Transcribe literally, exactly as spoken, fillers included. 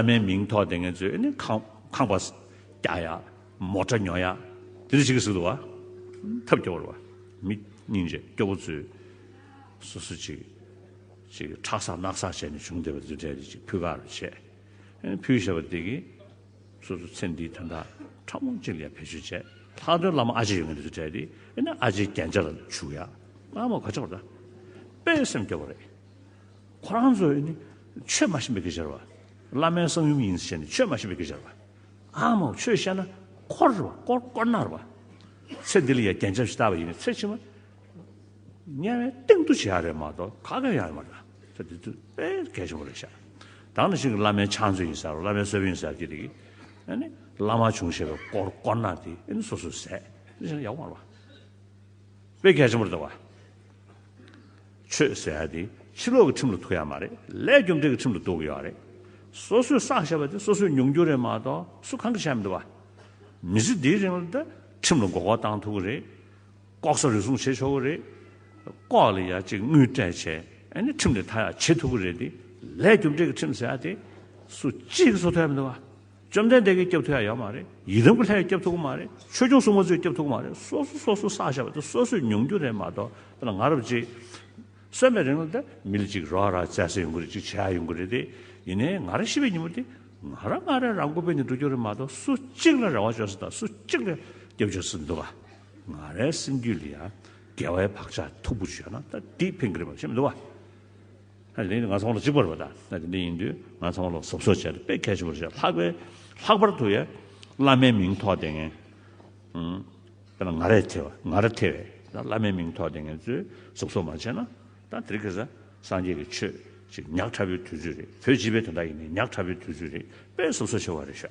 བླ་མའི་མིང་ཐོགས་བསྡད་མཁན་ཚོས་ནི་ཁང་ཁང་པ་རྒྱག་ཡ། མོ་ཊ་ཉོ་ཡ། དེ་འདྲ་བྱེད་ཀྱི་ཟེར་འདུག་བ། ཐབས་སྐྱོ་བོ་རེད་བ། མི་སྙིང་རྗེ་སྐྱོ་བོ་ཚོས་སོ་སོ་ཅིག་ཅིག་ཁྲག་ཟག་རྣག་ཟག་བྱས་ནས་བྱུང་བསྡད་པ་དེ་འདྲ་ཅིག་ཕུལ་ག་རུ་བྱས། ཨ་ནི་ཕུལ་བཞག་པ་དེ་གིས་སོ་སོ་ཚེ་འདིའི་དོན་དག་ཕྲ་མོ་གཅིག་ལ་ཡ་བེད་སྤྱོད་བྱས། ལྷག་དོན་བླ་མ་ཨ་ཅེ་ཡོད་མཁན་དེ་ཚོ་གྲས་དེ་ཨ་ནི་ཨ་ཅེའི་རྒྱན་ཆ་ལ་བྱུག་ཡ། ཨ་མ་ག་ཆོག་ར། དཔེ་སེམས་སྐྱོ་བོ་རེད། ཁོ་རང་ཚོ་ཨ་ནི་ཆོས་མ་ཤེས་པའི་སྐད་ཆ་རེད་བ། བླ་མའི་གསང་ཡུམ་ཡིན་ཟེར་ནས་ཆོས་མ་ཤེས་པའི་སྐད་ཆ་རེད་བ། ཨ་མ་ཆོས་བཤད་ན་འཁོར་རེད་བ། དཀོར་དཀོར་ནག་རེད་བ། ཚེ་འདི་ལ་ཡ་རྒྱན་ཆ་ཞིག་བཏགས་པ་ཡིན་ན་ཚེ་ཕྱི་མ་དམྱལ་བའི་སྟེང་དུ་བྱེད་ཡ་རེད་མ་གཏོགས་ག་གེ་ཡང་ཡོད་མ་རེད། ད་དེ་དུས་དཔེ་གལ་ཆེན་པོ་རེད་ཤག་ད་ནང་བཞིན་གྱི་བླ་མའི་ཕྱག་མཛོད་ཡིན་ཟེར་བླ་མའི་གསོལ་དཔོན་ཡིན་ཟེར་གྱི་རིགས། ཨ་ནི་བླ་མ་བྱུང་ཞེས་པའི་དཀོར་དཀོར་ནག་དེ་ཨ་ནི་སོ་སོས་ཟས་ཨ་ནི་བྱས་ན་ཡག་པོ་མ་རེད་བ། དཔེ་གལ་ཆེན་པོ་རེད་བ། ཆོས་ཟེར་ཡ་དེ་ཕྱི་ལོགས་ཀྱི་ཁྲིམས་ལ་ཐུག་ཡ་མ་རེད། ལས་རྒྱུ་འབྲས་ཀྱི་ཁྲིམས་ལ་ཐུག་གི་ཡོད་རེད། སོ་སོས་བསགས་བཞག་པ་དེ་སོ་སོས་མྱོང་རྒྱུ་རེད་མ་གཏོགས་སུ་གང་གིས་བྱས་མི་འདུག་བ། མི་ཚེ་འདིའི་རིང་ལ་ད་ཁྲིམས་ལ་མགོ་སྐོར་བཏང་ཐུབ་ཀྱི་རེད། ལྐོག་ཟ་རུལ་སུངས་བྱེད་ཆོག་གི་རེད། ལྐོག་ལ་ཡ་གཅིག་དངུལ་སྤྲད་བྱས་ཨ་ནི་ཁྲིམས་ལས་ཐར་ཡ་བྱེད་ཐུབ་ཀྱི་རེད་དེ། ལས་རྒྱུ་འབྲས་ཀྱི་ཁྲིམས་ཟེར་ཡ་དེ་སུ་གཅིག་གིས་བཟོ་ཐུབ་ཡ་མི་འདུག་བ། བཅོམ་ལྡན་འདས་ཀྱིས་སྐྱོབ་ཐུབ་ཡ་ཡོད་མ་རེད། ཡི་དམ་གྱི་ལྷས་སྐྱོབ་ཐུབ་ཀྱི་མ་རེད། ཆོས་སྐྱོང་སྲུང་མ་ཚོས་སྐྱོབ་ཐུབ་ཀྱི་མ་རེད། སོ་སོ་སོ་སོ་བསགས་བཞག་པ་དེ་སོ་སོས་མྱོང་རྒྱུ་རེད་མ་གཏོགས། དཔེར་ན་ང་རང་ཅིག་གསོན་པའི་རིང་ལ་ད་མི་ལ་ཅིག་རོགས་རམ་བྱས་ཡོང་གི་རེད། ཅིག་བྱས་ཡོང་གི་རེད་དེ། ཡིན་ནའི་ང་རང་ཤི་བའི་ཉིན་མོ་དེ་ང་རང་ང་རང་རང་མགོ་སྦས་ནས་འགྲོ་རྒྱུ་རེད་མ་གཏོགས་སུ་གཅིག་ལ་རེ་བ་བཅོལ་ས་དང་སུ་གཅིག་ལ་སྐྱབས་བཅོལ་ས་མི་འདུག་ག་ང་རའི་སེམས་རྒྱུད་ལ་ཡང་དགེ་བའི་བག་ཆགས་མཐུག་པོ་ཞིག་ཡོད་ན་ད་འདི་ཕན་གི་རེད་པ། ཤེས་མི་འདུག་བ། ཨ་ནི་ང་ཚང་མ་ལ་གཅིག་པ་རེད་པ། ད་ད་དེ་འདྲ་ཡིན་དུས་ང་ཚང་མ་ལ་གཟབ་གཟབ་བྱས་ཏེ་དཔེ་གལ་ཆེན་པོ་རེད། ལྷག་པའི་ལྷག་པར་དུ་ཡ་བླ་མའི་མིང་ཐོགས་བསྡད་མཁན། ཨང་། དཔེར་ན་ང་རས་ཐེ་བ་ང་ར་ཐེ་བས་ད་བླ་མའི་མིང་ཐོགས་བསྡད་མཁན་ཚོས་གཟབ་གཟབ་མ་བྱས་ན་ད་དེ་རིང་ཁ་སང་སངས་རྒྱས་ཀྱི་ཆོས་ཅིག་ཉག་ཕྲ་བོའི་དུས་ཚོད་རེད། བོད་སྤྱི་པའི་དོན་དག་ཡིན་ནའི་ཉག་ཕྲ་བོའི་དུས་ཚོད་རེད། དཔེ་གཟབ་གཟབ་བྱེད་དགོས་རེད་ཤག